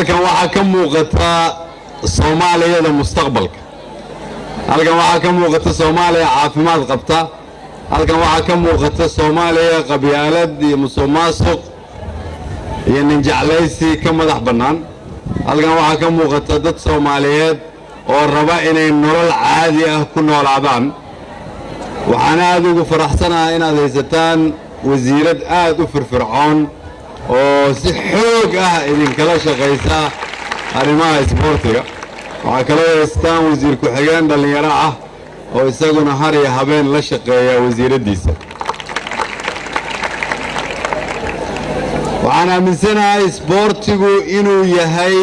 Halkan waxaa ka muuqata Soomaaliyada mustaqbalka. Halkan waxaa ka muuqata Soomaaliya caafimaad qabta. Halkan waxaa ka muuqata Soomaaliya qabyaalad iyo musuq maasuq iyo ninjeclaysi ka madax bannaan. Halkan waxaa ka muuqata dad Soomaaliyeed oo raba inay nolol caadi ah ku noolaadaan. Waxaan aad ugu faraxsanahay inaad haysataan wasiirad aad u firfircoon oo si xoog ah idinkala shaqaysa arrimaha isboortiga. Waxaa kaloo haysataan wasiir ku-xigeen dhallinyaro ah oo isaguna har iyo habeen la shaqeeya wasiiraddiisa. Waxaan aaminsanahay isboortigu inuu yahay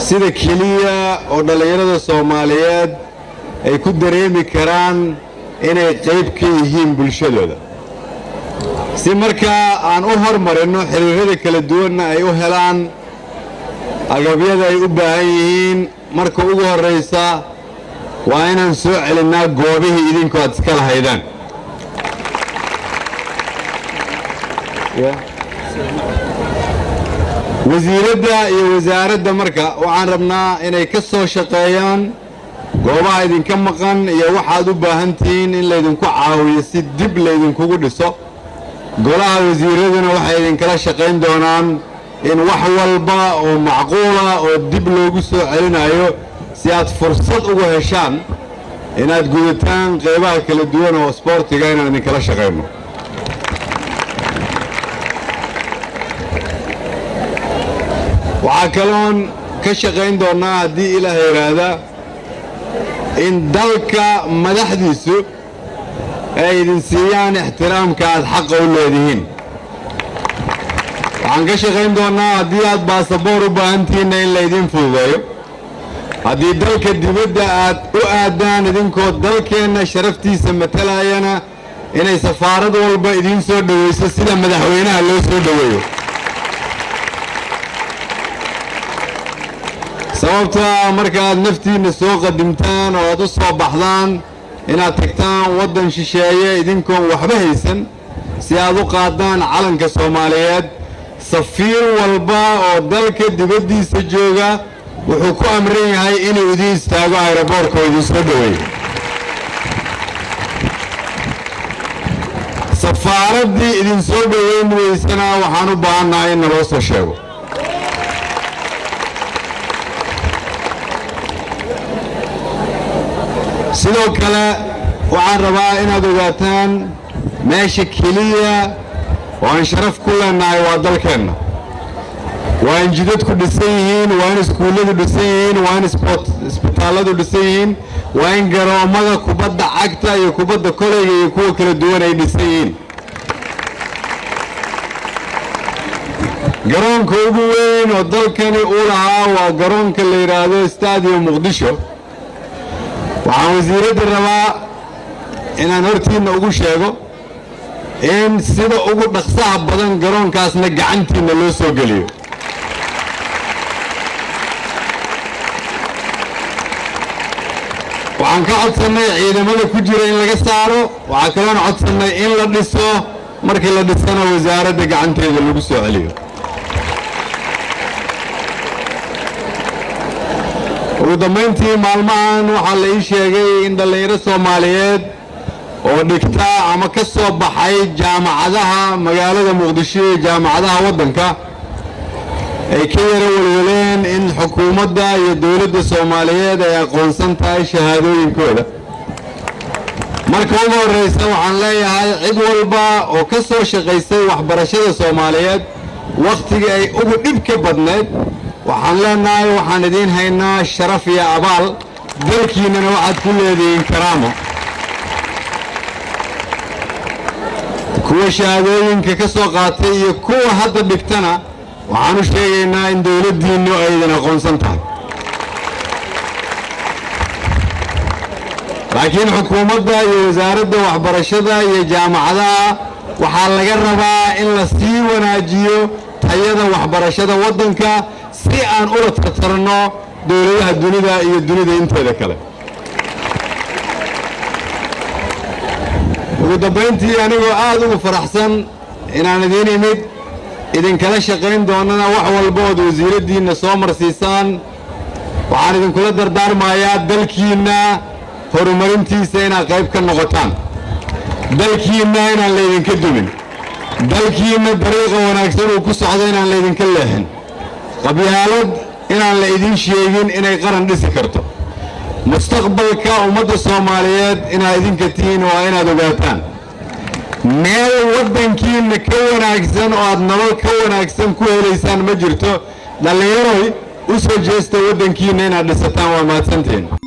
sida keliya oo dhallinyarada Soomaaliyeed ay ku dareemi karaan inay qayb ka yihiin bulshadooda. Si markaa aan u hormarinno xiriirada kala duwanna ay u helaan agabyada ay u baahan yihiin, marka ugu horraysa waa inaan soo celinnaa goobihii idinku aad iska lahaydaan. Wasiiradda iyo wasaaradda marka waxaan rabnaa inay ka soo shaqeeyaan goobaha idinka maqan iyo waxaad u baahan tihiin in laydinku caawiyo si dib laydinkugu dhiso. Golaha wasiiraduna waxay idinkala shaqayn doonaan in wax walba oo macquula oo dib loogu soo celinayo si aad fursad ugu heshaan inaad gudataan qeybaha kala duwan oo isboortiga inaan idinkala shaqayno. Waxaa kaloon ka shaqayn doonnaa, haddii Ilaah yidhaahda, in dalka madaxdiisu ay idin siiyaan ixtiraamka aad xaqa u leedihiin. Waxaan ka shaqayn doonnaa haddii aad baasaboor u baahantihiinna in laydiin fududeeyo, haddii dalka dibadda aad u aadaan idinkoo dalkeenna sharaftiisa matalayana inay safaarad walba idiin soo dhoweyso sida madaxweynaha loo soo dhoweeyo. Sababtaa markaaad naftiinna soo qadimtaan oo aad u soo baxdaan inaad tagtaan waddan shisheeye idinkoon waxba haysan si aad u qaadaan calanka Soomaaliyeed, safiir walba oo dalka dibaddiisa jooga wuxuu ku amran yahay inuu idiin istaago ayroboorka oo idin soo dhoweeyo. Safaaraddii idin soo dhoweyn weysana waxaan u baahannahay in naloo soo sheego. Sidoo kale waxaan rabaa inaad ogaataan meesha keliya oo aan sharaf ku leenahay waa dalkeenna. Waa in jidadku dhisan yihiin, waa in iskuulladu dhisan yihiin, waa in isbitaalladu dhisan yihiin, waa in garoommada kubadda cagta iyo kubadda koleyga iyo kuwa kala duwan ay dhisan yihiin. Garoonka ugu weyn oo dalkani uu lahaa waa garoonka la yidhaahdo Stadium Muqdisho. Waxaan wasiiradda rabaa inaan hortiinna ugu sheego in sida ugu dhaqsaha badan garoonkaasna gacantiinna loo soo geliyo. Waxaan ka codsannay ciidamada ku jira in laga saaro. Waxaa kaloon codsannay in la dhiso, markii la dhisana wasaaradda gacanteeda lagu soo celiyo. Ugu dambayntii, maalmahan waxaa la ii sheegay in dhallinyaro Soomaaliyeed oo dhigta ama ka soo baxay jaamacadaha magaalada Muqdisho iyo jaamacadaha waddanka ay ka yaro welweleen in xukuumadda iyo dowladda Soomaaliyeed ay aqoonsan tahay shahaadooyinkooda. Marka ugu horraysa waxaan leeyahay cid walba oo ka soo shaqaysay waxbarashada Soomaaliyeed wakhtigii ay ugu dhibka badnayd, waxaan leenahay waxaan idiin haynaa sharaf iyo abaal, dalkiinnana waxaad ku leedihiin karaamo. Kuwa shahaadooyinka ka soo qaatay iyo kuwa hadda dhigtana waxaan u sheegaynaa in dowladdiinnu ay idin aqoonsan tahay, laakiin xukuumadda iyo wasaaradda waxbarashada iyo jaamacadaha waxaa laga rabaa in la sii wanaajiyo tayada waxbarashada waddanka si aan ula tartarno dowladaha dunida iyo dunida inteeda kale. Ugu dambayntii, anigoo aad ugu faraxsan inaan idiin imid Idinkala shaqayn doonana wax walba ood wasiiraddiinna soo marsiisaan. Waxaan idinkula dardaarmayaa dalkiinna horumarintiisa inaad qayb ka noqotaan, dalkiinna inaan laydinka dumin, dalkiinna dariiqa wanaagsan uu ku socdo inaan laydinka leexin, qabyaalad inaan la idin sheegin inay qaran dhisi karto. Mustaqbalka ummadda Soomaaliyeed inaad idinka tihiin waa inaad ogaataan. Meel waddankiinna ka wanaagsan oo aad nolol ka wanaagsan ku helaysaan ma jirto. Dhallinyaroy, u soo jeesta waddankiinna inaad dhisataan. Waa mahadsantihiin.